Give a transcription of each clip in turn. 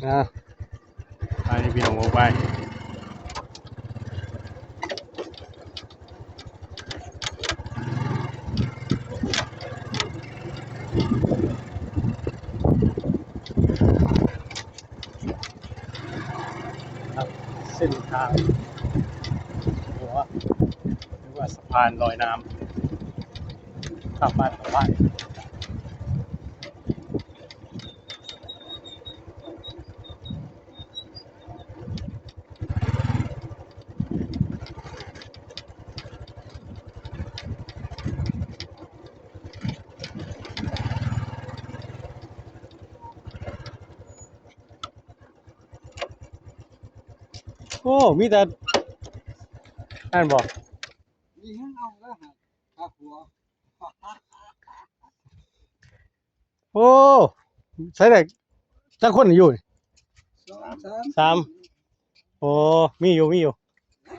ອ່າ ໄປພີ່ນ້ອງ ອອກໄປ ເສັ້ນທາງຫົວ ຫຼືວ່າສະພານລອຍນ້ຳ ຂ້າມບ້ານຂ້າມບ້ານ. ໂອ້ ມີແຕ່ນັ້ນບໍ່? ມີຫຍັງເອົາແລ້ວຫາ ຄອບຄົວ. ໂອ້ ໃຊ້ໄດ້ຈັກຄົນຢູ່ນີ້? ສອງ ສາມ ສາມ ໂອ້ ມີຢູ່ ມີຢູ່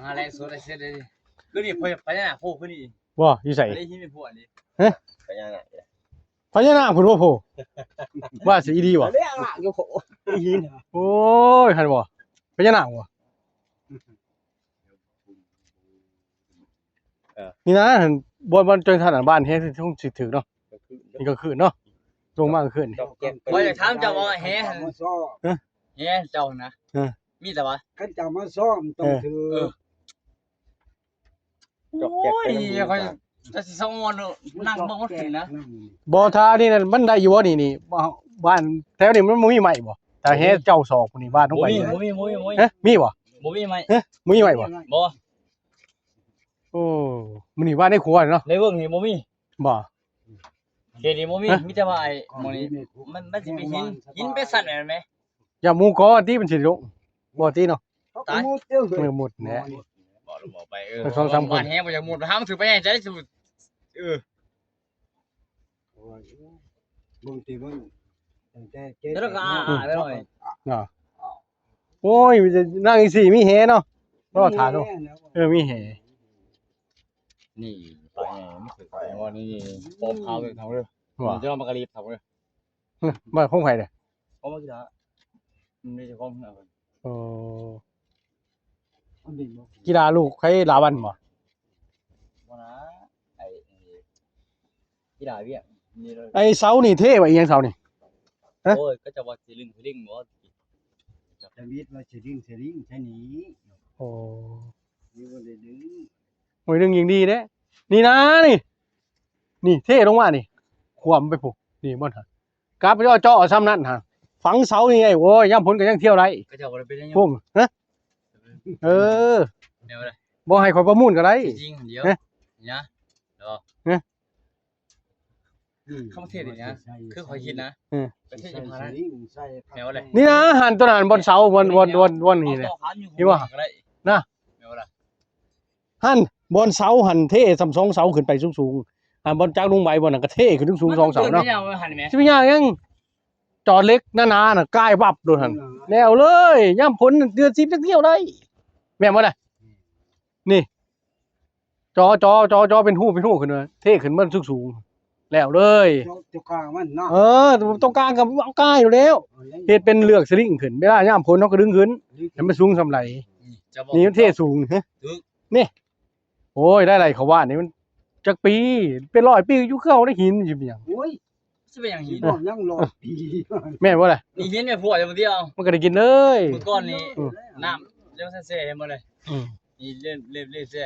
ຫາແລງສົດໄດ້ເສຍເລີຍ. ຄືນີ້ພະຍານາກໂພຂຶ້ນນີ້ ບໍ່ ຢູ່ໃສ? ໄດ້ຍິນພວກນີ້ ຮະ? ພະຍານາກ ພະຍານາກພຸ້ນບໍ່ໂພ ວ່າຊິອີ່ຫຼີບໍ່? ພະຍານາກຢູ່ໂພ ໄດ້ຍິນ ໂອ້ຍ ຫັ້ນບໍ່ ພະຍານາກບໍ່? ເອີ ນີ້ນະ ບ່ອນ ບ່ອນຈັ່ງຊັ້ນ ບ້ານແຮງ ຊິຖືກເນາະ ກາງຄືນເນາະ ລົງມາກາງຄືນ. ຂ້ອຍຢາກຖາມເຈົ້າວ່າແຮຫັ້ນ ຮະ? ແຮເຈົ້ານະ ເອີ ມີແຕ່ວ່າ ຄັນເຈົ້າມາຊ້ອມຕ້ອງຖືກ ເອີ ໂອ້ຍ ຂ້ອຍຈະຊິສະອອນເນາະ ນັ່ງເບິ່ງມັນຂຶ້ນນະ. ບໍ່ ຖ້າອັນນີ້ນະ ມັນໄດ້ຢູ່ບໍ່ນີ້? ນີ້ ບ້ານແຖວນີ້ມັນບໍ່ມີໄມ້ບໍ່? ຖ້າແຮເຈົ້າສອກນີ້ ບ້ານລົງໄປ ບໍ່ມີ ບໍ່ມີ ບໍ່ມີ ບໍ່ມີ ຮະ? ມີບໍ່? ບໍ່ມີໄມ້ ຮະ? ບໍ່ມີໄມ້ບໍ່? ບໍ່ ໂອ້ ມື້ນີ້ວ່າໃນຄົວເນາະ ໃນເບິ່ງນີ້ບໍ່ມີ ບໍ່? ເຂດນີ້ບໍ່ມີ ຮະ? ມີແຕ່ວ່າໄອ້ໝ່ອງນີ້ ມັນ ມັນຊິເປັນຫີນ ຫີນເປັນຊັ້ນແມ່ນບໍ່? ຢ່າໝູ່ກໍຕິ ມັນຊິລົງ ບໍ່ຕິເນາະ ຕາຍ ເອີ ໝົດແຫຼະ ບໍ່ ບໍ່ໄປ ເອີ ສອງສາມຄົນ ແຮບໍ່ຢາກໝົດ ຫາມັນຖືໄປໃຫຍ່ໃຈສຸດ ເອີ ໂອ້ຍ ເບິ່ງຕິເບິ່ງ ຕັ້ງແຕ່ເຈັດ ແລ້ວກໍ ເນາະ ໂອ້ຍ ມີແຕ່ນາງອີ່ສີ່ມີແຮເນາະ ລໍຖ້າເນາະ ເອີ ມີແຮ ນີ້ ປາໃຫຍ່ມັນຖືກ ແຕ່ວ່ານີ້ ປອມຂາວເລີຍ ເທົ່າເດີ ວ່າ ເຈົ້າມາກະລີບ ເທົ່າເດີ ບ້ານຂອງໃຜເດ? ຂອງມາກິລາ ມັນມີເຈົ້າຂອງເຮືອນເພິ່ນ ໂອ້ ກິລາລູກໃຜລາວັນບໍ່? ບໍ່ນະ ໄອ້ ກິລາວຽກນີ້ເລີຍ ໄອ້ເສົານີ້ເທວ່າອີ່ຫຍັງເສົານີ້? ຮະ? ໂອ້ຍ ເຂົາເຈົ້າວ່າຊິລຶ້ງສະລິງບໍ່? ທຳອິດວ່າຊິດຶງສະລິງໃສ່ນີ້ ໂອ້ ນີ້ບໍ່ໄດ້ດຶງ ໂອ້ຍ ດຶງຍິ່ງດີເດ້ ນີ້ນະ ນີ້ ນີ້ເທລົງມານີ້ ຂວ້ຳໄປພຸ້ນ ນີ້ບ່ອນຫັ້ນ ກັບເຈາະ ເຈາະຊ່ຳນັ້ນຫາ ຝັງເສົານີ້ໄງ ໂອ້ຍ ຍາມຝົນກໍຍັງທ່ຽວໄດ້ ເຂົາເຈົ້າບໍ່ໄດ້ເປັນຫຍັງ ພຸ້ນ ຮະ ເອີ ແນວໃດ ບໍ່ໃຫ້ຂ້ອຍປະມູນກໍໄດ້ ຈິງດຽວ ຮະ ນະ ເນາະ ຮະ ອືມ ເຂົາເທດນີ້ນະ ຄືຂ້ອຍຄິດນະ ເອີ ປະເທດຍີ່ປຸ່ນນະ ແນວໃດ ນີ້ນະ ຫັ້ນຕົວນັ້ນບ່ອນເສົາ ບ່ອນ ບ່ອນ ບ່ອນ ບ່ອນນີ້ນະ ເຫັນບໍ່ ນະ ແນວໃດ ຫັ້ນ ບ່ອນເສົາຫັ້ນເທຊ່ຳສອງເສົາຂຶ້ນໄປສູງໆ ຫັ້ນບ່ອນຈັກລຸງໃບບ່ອນນັ້ນກໍເທຂຶ້ນສູງໆ ສອງເສົາເນາະ ຊິໄປຍາກຫຍັງ ຈອເຫຼັກໜາໆນະ ກາຍວັບໂລດຫັ້ນ ແລ້ວເລີຍ ຍາມຝົນເດືອນສິບຈັກທ່ຽວໄດ້ ແມ່ນບໍ່ລະ ນີ້ ເຈາະ ເຈາະ ເຈາະ ເຈາະເປັນຮູ ເປັນຮູຂຶ້ນ ເທຂຶ້ນມັນສູງໆ ແລ້ວເລີຍ ເຈາະ ເຈາະກາງມັນເນາະ ເອີ ຕົງກາງກໍເອົາກາຍຢູ່ແລ້ວ ເຮັດເປັນເລືອກສະລິງຂຶ້ນ ເວລາຍາມຝົນເຮົາກໍດຶງຂຶ້ນ ໃຫ້ມັນສູງສ່ຳໃດ ນີ້ມັນເທສູງ ນີ້ ໂອ້ຍ ໄດ້ໄຫຼເຂົາວ່ານີ້ມັນຈັກປີ ເປັນຮ້ອຍປີຢູ່ຄືເກົ່າ ໄດ້ຫີນຊິເປັນຫຍັງ ໂອ້ຍ ຊິເປັນຫຍັງຫີນ ຊິເປັນຫຍັງຮ້ອຍປີ ແມ່ນບໍ່ລະ ນີ້ຫີນແມ່ນພວກດຽວ ມັນກໍໄດ້ກິນເລີຍ ເມື່ອກ່ອນນີ້ ອືມ ນ້ຳ ເຈົ້າແຊ່ ເຫັນບໍ່ເລີຍ ອືມ ນີ້ເລັບ ເລັບ ເລັບແຊ່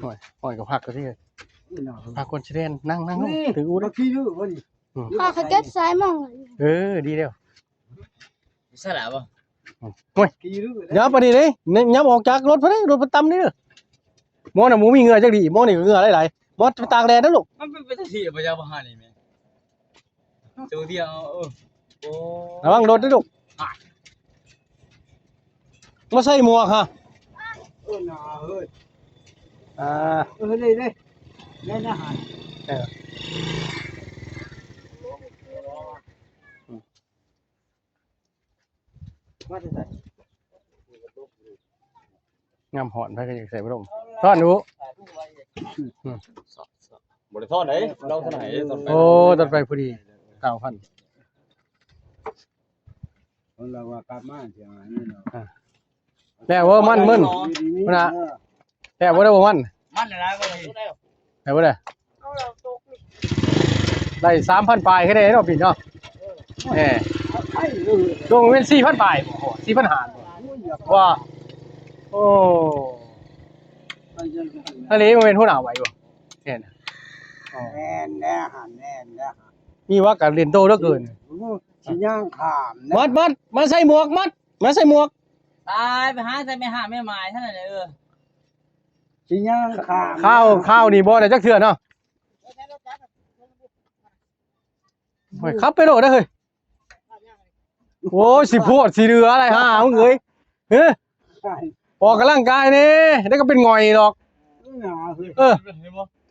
ໂອ້ຍ ໂອ້ຍ ກໍພັກກໍຊິ ພັກກ່ອນຊິແລ່ນ ນັ່ງ ນັ່ງລົງ ຖືອຸ ບັກຂີ້ດື້ບໍ່ນີ້ ອືມ ຂ້າຂະຈັດສາຍມອງ ເອີ ດີແລ້ວ ມີສາລະບໍ່ ໂອ້ຍ ຢ່າປານນີ້ເດ້ ຍັບອອກຈາກລົດພຸ້ນເດ້ ລົດມັນຕ່ຳນີ້ເດີ ໝໍນະບໍ່ມີເຫື່ອຈັກດີ ໝໍນີ້ກໍເຫື່ອຫຼາຍໆ ໝໍໄປຕາກແດດເດີລູກ ມັນເປັນ ເປັນຕາທີ່ບໍ່ຢາກບໍ່ຫານີ້ແມ່ ເຈົ້າດຽວ ເອີ ໂອ້ ລະວັງລົດເດີລູກ ມາໃສ່ໝວກຫາ ເອີ ໜາເຮີ້ຍ ອ່າ ເອີ ເລີຍ ເລີຍ ແມ່ນອາຫານ ເອີ ມາແຕ່ໃສ? ຍາມຮ້ອນໃຜກໍຢາກໃສ່ພັດລົມ ຮ້ອນຢູ່ ອືມ ບໍ່ໄດ້ຖອນເດ້ ເຮົາຖອນໃຫ້ ໂອ້ ຕອນໄປພໍດີ ເກົ້າພັນ ລາວວ່າກັບມາຊິຫາເງິນເນາະ ອ່າ ແລ້ວເວີມັນມຶນ ພຸ້ນນະ ເອີ ແລ້ວບໍ່ໄດ້ບໍ່ມັນ ມັນຫຼາຍໆບໍ່ໄດ້ ແລ້ວບໍ່ໄດ້ ໄດ້ສາມພັນປາຍຄືໄດ້ເນາະ ພີ່ເນາະ ເອີ ຊ່ວງເປັນສີ່ພັນປາຍບໍ່ ສີ່ພັນຫ້າບໍ່ ວ່າ ໂອ້ ອັນນີ້ບໍ່ແມ່ນຫົວໜ້າໄຫວບໍ່ ແມ່ນ ແມ່ນແລ້ວຫັ້ນ ແມ່ນແລ້ວ ມີວ່າກະຫຼິ້ນໂຕເຫຼືອເກີນ ຊິຍ່າງຂ້າມນະ ມັດ ມັດ ມາໃສ່ໝວກ ມັດ ມາໃສ່ໝວກ ຕາຍ ໄປຫາໃສ່ແມ່ຫ້າແມ່ໝາຍເທົ່ານັ້ນແຫຼະ ເອີ ຊິຍ່າງຂ້າມ ຄາວ ຄາວນີ້ບໍ່ໄດ້ຈັກເທື່ອເນາະ ໂອ້ຍ ຂັບໄປໂລດເດີເຮີ້ຍ ໂອ້ຍ ຊິໂພດຊິເຫຼືອອະໄລຫາມຶງເອີຍ ເຮີ້ຍ ອອກກຳລັງກາຍແດ່ ແລ້ວກໍເປັນຫງອຍດອກ ເອີ ເອີ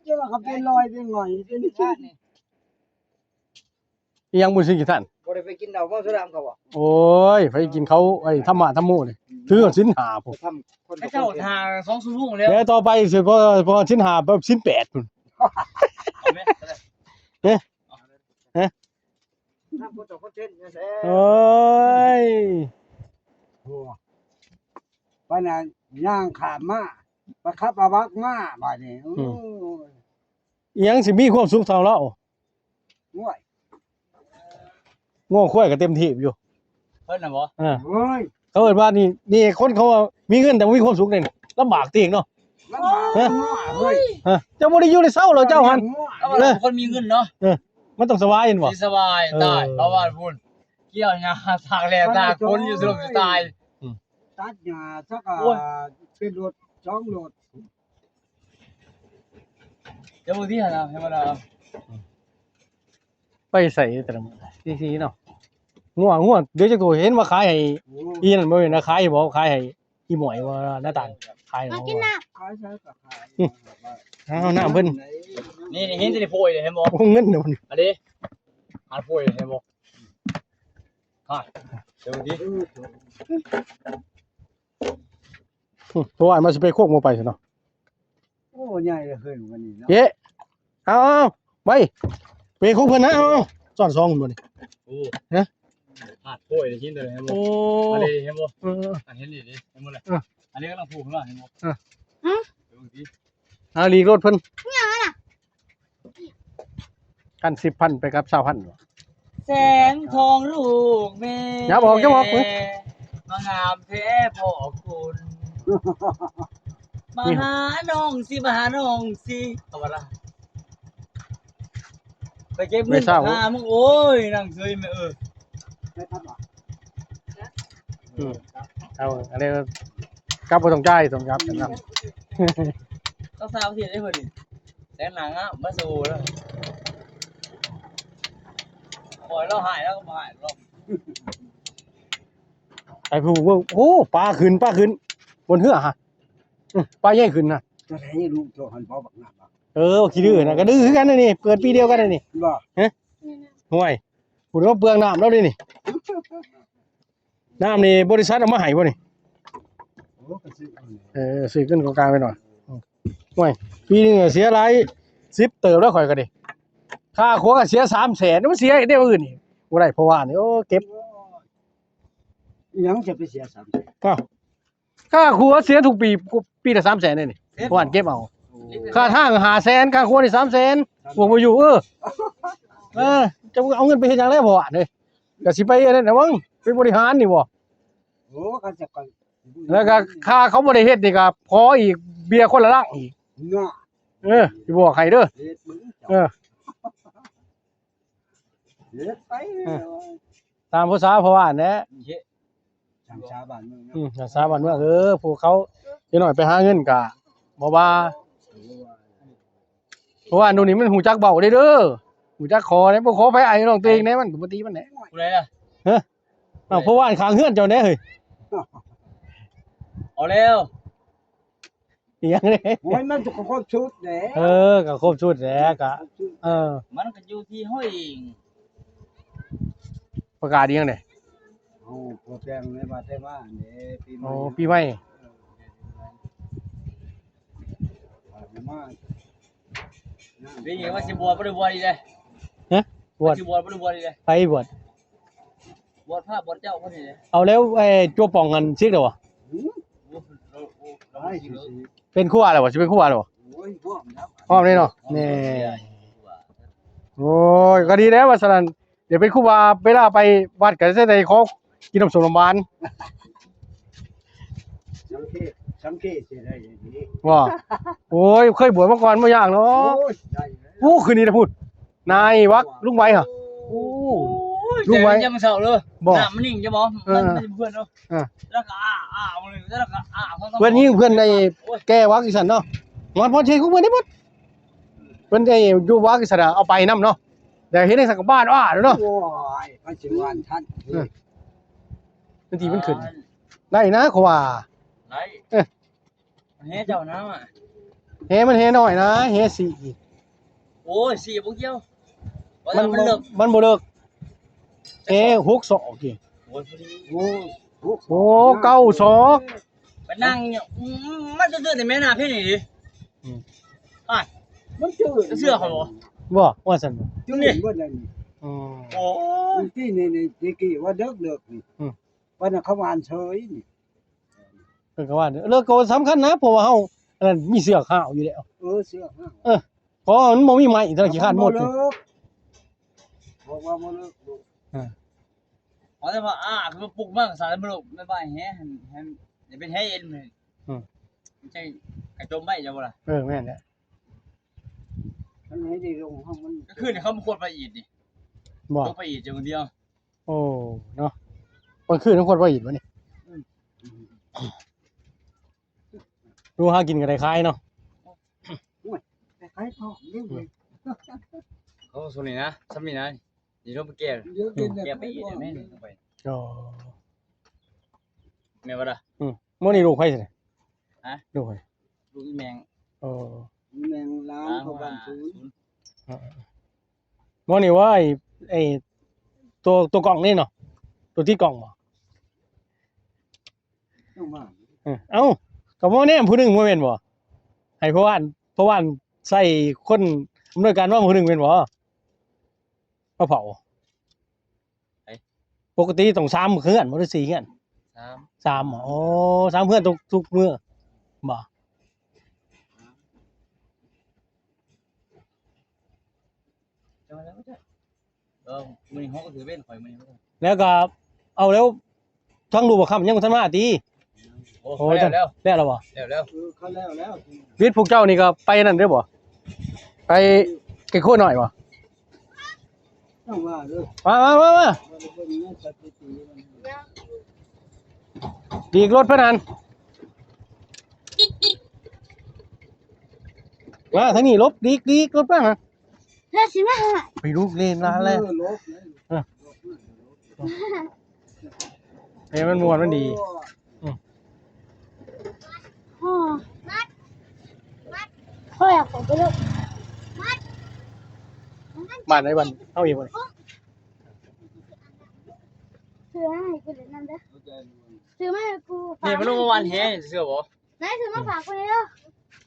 ເຈົ້າວ່າເຂົາເປັນລອຍເປັນຫງອຍເປັນ ອີ່ຫຍັງບຸນສິນກິນທ່ານ ບໍ່ໄດ້ໄປກິນເຫຼົ້າເມົາສຸຣານຳເຂົາບໍ່ ໂອ້ຍ ໄປກິນເຂົາໄອ້ທຳມະທຳໂມນີ້ ຖືສິນຫ້າພຸ້ນ ເຂົາເຈົ້າຖ້າສອງຊົ່ວໂມງແລ້ວ ແລ້ວຕໍ່ໄປຊິບໍ່ ບໍ່ສິນຫ້າ ສິນແປດພຸ້ນ ເອົາແມ່ນ ເອີ ຮະ ໂອ້ຍ ໂອ້ ປານນັ້ນຍ່າງຂ້າມມາ ໄປຂັບອາບັກມາບາດນີ້ ອືມ ໂອ້ຍ ອີ່ຫຍັງຊິມີຄວາມສຸກເທົ່າລາວ ໂອ້ຍ ງົວຄວາຍກໍເຕັມທີ່ຢູ່ ເພິ່ນນະບໍ່ ເອີ ໂອ້ຍ ເຂົາເອີ້ນວ່ານີ້ ນີ້ຄົນເຂົາວ່າມີເງິນແຕ່ບໍ່ມີຄວາມສຸກເດ້ ລຳບາກຕິເນາະ ລຳບາກ ຮະ ເຮີ້ຍ ຮະ ເຈົ້າບໍ່ໄດ້ຢູ່ໄດ້ເຊົາແລ້ວເຈົ້າຫັ້ນ ເອີ ຄົນມີເງິນເນາະ ເອີ ມັນຕ້ອງສະບາຍແມ່ນບໍ່ ຊິສະບາຍ ເອີ ຕາຍ ເພາະວ່າພຸ້ນ ກ່ຽວຫຍ້າ ຕາກແດດ ຕາກຝົນຢູ່ ສະຫຼົບຊິຕາຍ ອືມ ຕັດຫຍ້າຊະກໍ ໂອ້ຍ ເປັນລົດສອງລົດ ເຈົ້າເບິ່ງຕິຫັ້ນນະ ໃຫ້ມັນ ໄປໃສແຕ່ລະມື້ ຈັ່ງຊີ້ເນາະ ງົວ ງົວ ດຽວຈັກໂຕເຫັນວ່າຂາຍໃຫ້ ໂອ້ ອີ່ນັ້ນບໍ່ແມ່ນນະ ຂາຍບໍ່ ຂາຍໃຫ້ ອີ່ໝວຍວ່າໜ້າຕານຂາຍ ມາກິນນ້ຳ ຂາຍໃສກໍຂາຍ ອືມ ເອົານ້ຳເພິ່ນ ນີ້ ນີ້ເຫັນແຕ່ນີ້ໂພຍເດ້ ເຫັນບໍ່ ໂອ້ ເງິນເດ້ ອັນນີ້ ຫາໂພຍເຫັນບໍ່ ຫາ ເບິ່ງຕິ ອືມ ເພາະວ່າມັນຊິໄປໂຄກບໍ່ໄປຊັ້ນເນາະ ໂອ້ ໃຫຍ່ເລີຍເຮີ້ຍ ມື້ນີ້ເນາະ ເອະ ເອົາ ເອົາ ໄປ ເປຂອງເພິ່ນນະ ເອົາ ເອົາ ຊ້ອນສອງພຸ້ນບໍ່ນີ້ ໂອ້ ຮະ ຫາໂພຍໄດ້ຍິນໂຕນີ້ ເຫັນບໍ່ ໂອ້ ອັນນີ້ເຫັນບໍ່ ເອີ ອັນເຫັນນີ້ເດ້ ເຫັນບໍ່ລະ ເອີ ອັນນີ້ກຳລັງໂພຂຶ້ນມາ ເຫັນບໍ່ ເອີ ຫື ເບິ່ງຕິ ຫາຫຼີກລົດເພິ່ນ ຫຍັງຫັ້ນນະ ຄັນສິບພັນໄປກັບຊາວພັນ ແສງທອງລູກແມ່ ຫຍັບອອກ ຫຍັບອອກ ມາງາມແທ້ພໍ່ຄຸນ ມາຫານ້ອງຊິ ມາຫານ້ອງຊິ ເອົາວ່າລະ ໄປເກັບເງິນ ໄປເຊົາ ຫາມຶງ ໂອ້ຍ ນັ່ງເຊີຍແມ່ເອີຍ ອືມ ເອົາ ອັນນີ້ກັບບໍ່ຕ້ອງຈ່າຍ ຕ້ອງກັບກັນນຳ ເອົາສາມສິບເດ້ເພິ່ນນີ້ ແສນໜ້າງາມ ມາໂຊແລ້ວ ໂອ້ຍ ລາວຫາຍ ລາວກໍບໍ່ຫາຍດອກ ໄປຜູ້ເບິ່ງ ໂອ້ ປາຂຶ້ນ ປາຂຶ້ນ ບົນເຮືອຫະ ອື ປາໃຫຍ່ຂຶ້ນນະ ຕົວໃດລູກໂຕຫັ້ນບໍ່ບັກໜ້າບັກ ເອີ ຂີ້ດື້ນະ ກໍດື້ຄືກັນນີ້ ເກີດປີດຽວກັນນີ້ ບໍ່ ຮະ ຫ້ວຍ ຜູ້ໃດມາເປືອງນ້ຳລາວນີ້ ນ້ຳນີ້ບໍລິສັດເອົາມາໃຫ້ບໍ່ນີ້ ໂອ້ ກໍຊື້ເອົາແຫຼະ ເອີ ຊື້ຂຶ້ນກອງກາງໄປໜ້ອຍ ອື ໂອ້ຍ ປີໜຶ່ງເສຍຫຼາຍສິບເຕີບແລ້ວຂ້ອຍກໍດີ ຄ່າຂົວກໍເສຍສາມແສນ ມັນເສຍໄດ້ມື້ອື່ນອີກ ບໍ່ໄດ້ ເພາະວ່ານີ້ ໂອ້ ເກັບ ອີຫຍັງຈະໄປເສຍສາມແສນ ອ້າວ ຄ່າຂົວເສຍທຸກປີ ປີລະສາມແສນເດ້ນີ້ ເກັບ ເພາະວ່າເກັບເອົາ ໂອ້ ຄ່າທາງຫ້າແສນ ຄ່າຂົວນີ້ສາມແສນ ພວກບໍ່ຢູ່ ເອີ ເອີ ຈະເອົາເງິນໄປເຮັດຫຍັງແລ້ວ ເພາະວ່າເດ້ ກໍຊິໄປອັນນັ້ນນະມັງ ໄປບໍລິຫານນີ້ບໍ່ ໂອ້ ຄັນຈະໄປ ແລ້ວກໍຄ່າເຂົາບໍ່ໄດ້ເຮັດນີ້ກໍຂໍອີກ ເບຍຄົນລະລັງອີກເນາະ ເອີ ຊິບອກໃຫ້ເດີ ເຮັດເບິ່ງ ເອີ ເຮັດໄປ ເອີ ຕາມພາສາພໍ່ບ້ານແຫຼະ ເຮັດ ຕາມພາສາບ້ານເມືອງເນາະ ອືມ ຕາມພາສາບ້ານເມືອງ ເອີ ພວກເຂົາ ເດັກນ້ອຍໄປຫາເງິນກະບໍ່ວ່າ ເພາະວ່າໜູນີ້ມັນຮູ້ຈັກເວົ້າເດ້ ເດີ ຮູ້ຈັກຂໍເດ້ ບໍ່ຂໍໃຜ ອ້າຍນ້ອງຕົວເອງເດ້ ມັນກໍບໍ່ຕີມັນແຫຼະ ຜູ້ໃດລະ ຮະ ອ້າວ ພໍ່ບ້ານຂ້າງເຮືອນເຈົ້າແດ່ເຮີ້ຍ ເອົາແລ້ວ ອີຫຍັງເດ້ ໂອ້ຍ ມັນກໍຄົບຊຸດແຫຼະ ເອີ ກໍຄົບຊຸດແຫຼະ ກໍ ເອີ ມັນກໍຢູ່ທີ່ເຮົາເອງ ປະກາດອີຫຍັງເດ້ ເອົາ ພໍແຕ່ງໃນວັດໄດ້ວ່າເດ້ ປີໃໝ່ ອໍ ປີໃໝ່ ເອີ ປີໃໝ່ ມາ ເປັນຫຍັງວ່າຊິບວດ ບໍ່ໄດ້ບວດອີກເດ້ ຮະ ບວດ ວ່າຊິບວດ ບໍ່ໄດ້ບວດອີກເດ້ ໃຜບວດ ບວດພະບວດເຈົ້າຄົນນີ້ເດ້. ເອົາແລ້ວ ໄອ້ ຈົວປ່ອງຫັ້ນຊິກແລ້ວບໍ່? ໂອ້ ເປັນຄູບາແລ້ວບໍ່? ຊິເປັນຄູບາແລ້ວບໍ່? ໂອ້ຍ ພ້ອມແລ້ວ ພ້ອມເລີຍເນາະ. ແນ່ ໂອ້ຍ ກໍດີແລ້ວວ່າຊັ້ນ. ດຽວເປັນຄູບາ ເວລາໄປວັດກໍຊິໄດ້ຂໍກິນນ້ຳສົ້ມນ້ຳຫວານ. ສັງເກດ ສັງເກດຊິໄດ້ດີ. ບໍ່ ໂອ້ຍ ເຄີຍບວດມາກ່ອນ ບໍ່ຍາກເນາະ. ໂອ້ຍ ໄດ້ແລ້ວ. ໂອ້ ຄືນີ້ລະພຸ້ນ ນາຍວັກ ລຸງໄວຫະ. ໂອ້ ໂອ້ຍ ລຸງໄວ ແຕ່ມັນຍັງເຊົາເດີ. ບໍ່ ນ້ຳມັນນິ່ງຈະບໍ່? ເອີ ມັນ ມັນເພື່ອນເນາະ. ເອີ ແລ້ວກໍອ້າ ອ້າເລີຍ ແລ້ວກໍອ້າ ເພື່ອນຍິງ ເພື່ອນໄດ້ ໂອ້ຍ ແກ່ວັກອີ່ສັນເນາະ. ງອນພອນເຊງຂອງເພິ່ນໄດ້ໝົດ. ເພິ່ນໄດ້ຢູ່ວັກອີ່ສັນ ເອົາໄປນຳເນາະ. ແຕ່ເຮັດໃຫ້ສັກກະບານອ້າເນາະ. ໂອ້ຍ ມັນຊິວ່າທັນ. ເອີ ມັນທີ່ມັນຂຶ້ນ ໄດ້ນະ ເຂົາວ່າ. ໄດ້ ເອີ ແຫເຈົ້ານະ ແຫມັນແຫນ້ອຍນະ ແຫສີ່. ໂອ້ຍ ສີ່ບໍ່ກ່ຽວ ມັນ ມັນເລິກ ມັນບໍ່ເລິກ. ແຫຫົກສອກ. ໂອ້ຍ ໂອ້ ເກົ້າສອກ ໄປນັ່ງຢູ່ ອືມ ມັນຕື່ນໆ ໃນແມ່ນ້ຳພີ້ນີ້. ອືມ ໄປ ມັນຕື່ນ ເຊື່ອຂ້ອຍບໍ່? ບໍ່ ວ່າຊັ້ນບໍ່? ຕື່ນເບິດແລ້ວນີ້. ອໍ ອືມ ເມື່ອກີ້ນີ້ ນີ້ ຕະກີ້ວ່າເລິກໆ ນີ້. ອືມ ປານນັ້ນເຂົາຫວ່ານເຊີຍນີ້. ເພິ່ນກໍວ່າເລີກກໍສຳຄັນນະ ເພາະວ່າເຮົາ ອັນນັ້ນ ມີເຊືອກຫາວຢູ່ແລ້ວ. ເອີ ເຊືອກຫາວ. ເອີ ເພາະວ່າມັນບໍ່ມີໄມ້ ແຕ່ລະຂີ້ຄ້ານໝົດ. ບໍ່ເລີກ ບອກວ່າບໍ່ເລີກ. ເອີ ເພາະວ່າ ອ່າ ຄືວ່າປຸກມາກໍສານບໍ່ເລີກ. ແມ່ນວ່າແຫ ແຫ ຢ່າເປັນແຫເອັນ. ອືມ ມັນຈະກະຈົມໄວ້ ເຈົ້າບໍ່ລະ? ເອີ ແມ່ນແຫຼະ. ຄັນໃຫ້ໄດ້ລົງ ເຮົາມັນ ກະຄືນເຂົາບໍ່ຄວດໄປອີກນີ້. ບໍ່ ລົງໄປອີກຈັກດຽວ. ໂອ້ ເນາະ ກາງຄືນມັນຄວນບໍ່ອີກວະນີ້. ອືມ ຢູ່ຫາກິນກໍໄດ້ຂາຍເນາະ. ໂອ້ຍ ໄດ້ຂາຍທອງເດ້. ອືມ ເຂົາສ່ວນນີ້ນະ ສ່ຳນີ້ນະ ນີ້ລົງໄປແກ່ ແກ່ໄປອີກໄດ້ແມ່ນ. ອໍ ແມ່ນບໍ່ລະ? ອືມ ມື້ນີ້ລູກໃຜຊິ? ຮະ? ລູກໃຜ? ລູກອີ່ແມງ. ອໍ ອີ່ແມງຫຼານເຂົາບ້ານສູນ. ເອີ ບໍ່ນີ້ວ່າ ໄອ້ ໄອ້ ຕົວ ຕົວກ້ອງນີ້ເນາະ ຕົວຕິດກ້ອງບໍ່? ເອີ ເອົ້າ ກໍບໍ່ແນມຜູ້ໜຶ່ງບໍ່ແມ່ນບໍ່? ໃຫ້ພໍ່ບ້ານ ພໍ່ບ້ານໃສ່ຄົນອຳນວຍການນຳຜູ້ໜຶ່ງແມ່ນບໍ່? ມາເຝົ້າ. ໃຜ? ປົກກະຕິຕ້ອງສາມເຮືອນບໍ່ ຫຼືສີ່ເຮືອນ? ສາມ ສາມ. ອໍ ສາມເຮືອນທຸກ ທຸກມື້ບໍ່? ເຈົ້າແລ້ວ ເຈົ້າ ເອີ ມື້ນີ້ເຮົາກໍຖືເວັນຂ້ອຍມື້ນີ້. ແລ້ວກໍເອົາແລ້ວ ທາງລູກບໍ່ຄຳຍັງບໍ່ທັນມາຕິ? ໂອ້ ໂອ້ ແລ້ວ ແລ້ວ ແລ້ວແລ້ວບໍ່? ແລ້ວ ແລ້ວ ເອີ ເຂົາແລ້ວແລ້ວ. ວິດພວກເຈົ້ານີ້ກໍໄປນັ້ນເດີບໍ່? ໄປແກ່ງໂຄນ້ອຍບໍ່? ເຈົ້າວ່າເດີ ມາ ມາ ມາ ມາ ດີກລົດເພິ່ນຫັ້ນ ມາທາງນີ້ ຫຼົບ ດີກ ດີກລົດມາຫັ້ນ. ເຮົາຊິມາຫາ ໄປລູກເລ່ນລາແລ້ວ. ເອີ ຫຼົບເລີຍ ເອີ ເອີ ໃຫ້ມັນມ່ວນມັນດີ. ອືມ ໂອ້ ມັດ ມັດ ໂອ້ຍ ເອົາຂອງໄປເລີຍ. ມັດ ບ້ານໃດບ້ານເຮົາເອງບໍ່ນີ້? ຊື້ມາໃຫ້ກູເລີຍນຳເດີ ຊື້ມາໃຫ້ກູ. ນີ້ມັນລົງມາຫວ່ານແຫ ເຊື່ອບໍ່? ນາຍ ຊື້ມາຝາກກູແດ່ເດີ.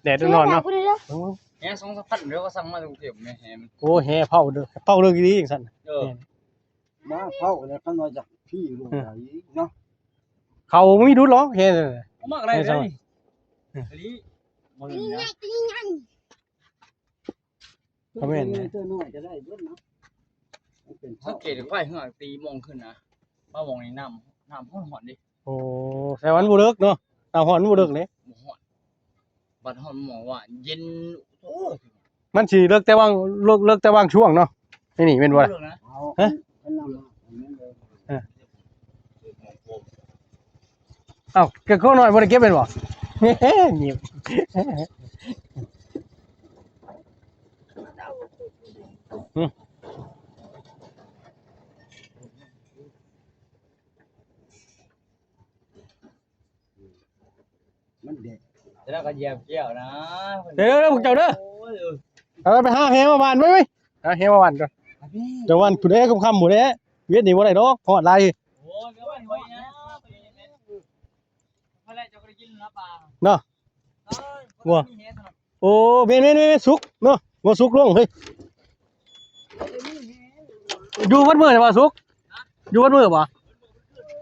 ແດດຮ້ອນເນາະ ຊື້ມາຝາກກູແດ່ເດີ. ເອີ ແຫສອງສາມພັນ ດຽວກໍສັ່ງມາຈາກກຸງເທບແມ່ ແຫມັນ. ໂອ້ ແຫເຜົາເດີ ເຜົາເລີກອີ່ຫຼີຈັ່ງຊັ້ນ. ເອີ ແມ່ນ ມາເຜົາແລ້ວ ຄັນວ່າຈາກພີ້ລົງໄປເນາະ ເຂົາບໍ່ມີດຸດຫຼອກແຮງ. ເອົາມາກໍໄດ້ເດ້ນີ້. ອືມ ອັນນີ້ບໍ່ເຫັນນະ ກໍແມ່ນແຫຼະ ຕົວນ້ອຍກໍໄດ້ເບິດເນາະ. ມັນເປັນ ສັງເກດໄຟເຮືອຕີມອງຂຶ້ນນະ ມາມອງນີ້ນ້ຳ ນ້ຳຮ້ອນໆເດ້. ໂອ້ ແຕ່ວ່າມັນບໍ່ເລິກເນາະ ນ້ຳຮ້ອນມັນບໍ່ເລິກເດ້. ບໍ່ຮ້ອນ ບັດຮອດໝອງວ່າເຢັນ. ໂອ້ ມັນຊິເລິກແຕ່ຫວ່າງ ເລິກ ເລິກແຕ່ຫວ່າງຊ່ວງເນາະ. ນີ້ ນີ້ແມ່ນບໍ່ລະ? ເອົາ ຮະ? ເອົາ ແກ່ງໂຄນ້ອຍບໍ່ໄດ້ເກັບແມ່ນບໍ່? ຍິ້ມ. ມັນເດັດ ແລ້ວກໍຢຽບແກ້ວນະ. ເດີໆ ພວກເຈົ້າເດີ ໂອ້ຍ ເອີ ເອົາໄປຫາແຫມາຫວ່ານໄວ້ ໄປຫາແຫມາຫວ່ານກ່ອນ. ໄປພີ່ ຈະຫວ່ານຜູ້ໃດຄ່ຳໆ ຜູ້ໃດ ວຽກນີ້ບໍ່ໄດ້ດອກ ຮອດຫຼາຍ. ໂອ້ຍ ໄປຫວ່ານໄວ້ນະ ເຮົາແຫຼະ ເຈົ້າກໍໄດ້ກິນນະປາເນາະ. ໂອ້ ແມ່ນໆໆ ສຸກເນາະ ບໍ່ສຸກລົງເຮີ້ຍ. ຢູ່ເບິດມື້ບໍ່ສຸກ ຢູ່ເບິດມື້ບໍ່?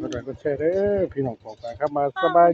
ກດໄລກ໌ກົດແຊເດີພີ່ນ້ອງປ້ອງປາຍຄັບ ມາສະບາຍ